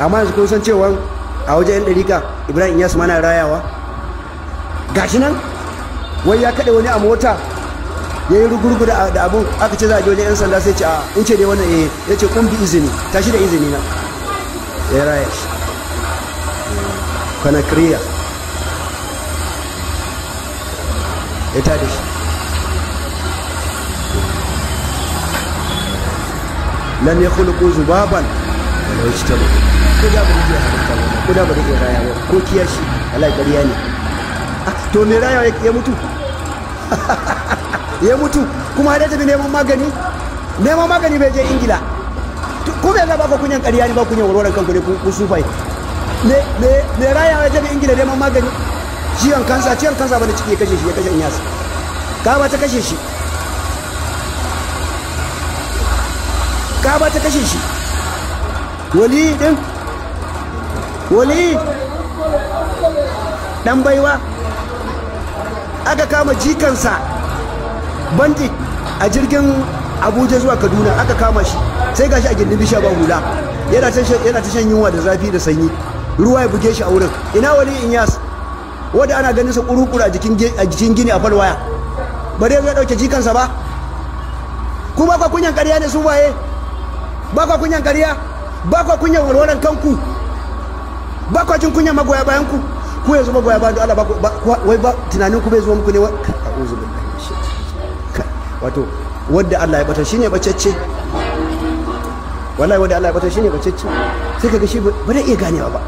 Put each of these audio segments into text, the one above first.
Amma yanzu kun san cewa a wajen yan ɗarika Ibrahim Inyas mana rayawa. Gashi nan wai ya kaɗe wani a mota ya yi rugurgu da abun, aka ce za a je wajen yan sanda, sai ce a in ce dai wannan eh, ya ce kun bi izini, tashi da izini na, ya raya shi. Kanakriya ya tada shi. Lam yakhluqu zubaban wala yajtabu. Ko da ba zai halitta ba, ko da ba zai raya ba, ko kiyashi wallahi ƙarya ne. To me raya ya mutu? Ya mutu kuma har ya tafi neman magani, neman magani bai je Ingila. Ko me za ba ku kunyan ƙarya ne, ba kunyan warwaran kanku ne ku sufai. Me raya ya tafi Ingila neman magani? Ciwon kansa, ciwon kansa bane ciki ya kashe shi, ya kashe Inyas. Ka ba ta kashe shi. Ka ba ta kashe shi. Wali din, wali dan baiwa, aka kama jikansa bandit a jirgin Abuja zuwa Kaduna, aka kama shi, sai gashi a gindin bishiya ba hula, yana ta shan yunwa da zafi da sanyi, ruwa ya buge shi a wurin. Ina wali Inyas wanda ana ganin sa kurukuru a jikin gini a falwaya, ba dai zai dauke jikansa ba. Ku ba kunyan ƙarya ne su waye? Ba kwa kunyan ƙarya? Ba kwa kunyan warwaran kanku? Ba kwa jin kunyan magoya bayan ku? Ku yanzu magoya bayan Allah ba wai ba tunanin ku bai zuwa muku ne wa? A'udhu billahi minash shaitanir. Wato wanda Allah ya bata shine bacecce. Wallahi wanda Allah ya bata shine bacecce. Sai kaga shi ba zai iya ganewa ba.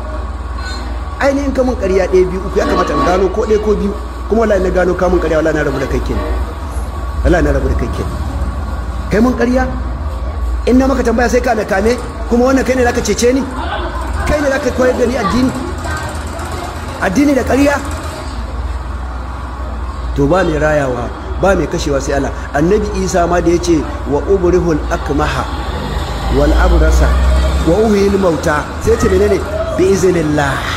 Ainihin ka mun ƙarya ɗaya biyu uku ya kamata in gano ko ɗaya ko biyu, kuma wallahi na gano ka mun ƙarya, wallahi na rabu da kai kenan. Wallahi na rabu da kai kenan. Kai mun ƙarya, in na maka tambaya sai ka kame, kuma wannan kai ne zaka cece ni, kai ne zaka koyar da ni addini, addini da ƙarya. To ba mai rayawa ba mai kashewa sai Allah. Annabi Isa ma da yace wa ubrihul akmaha wal abrasa wa uhyil mauta, sai ce menene? Bi iznillah.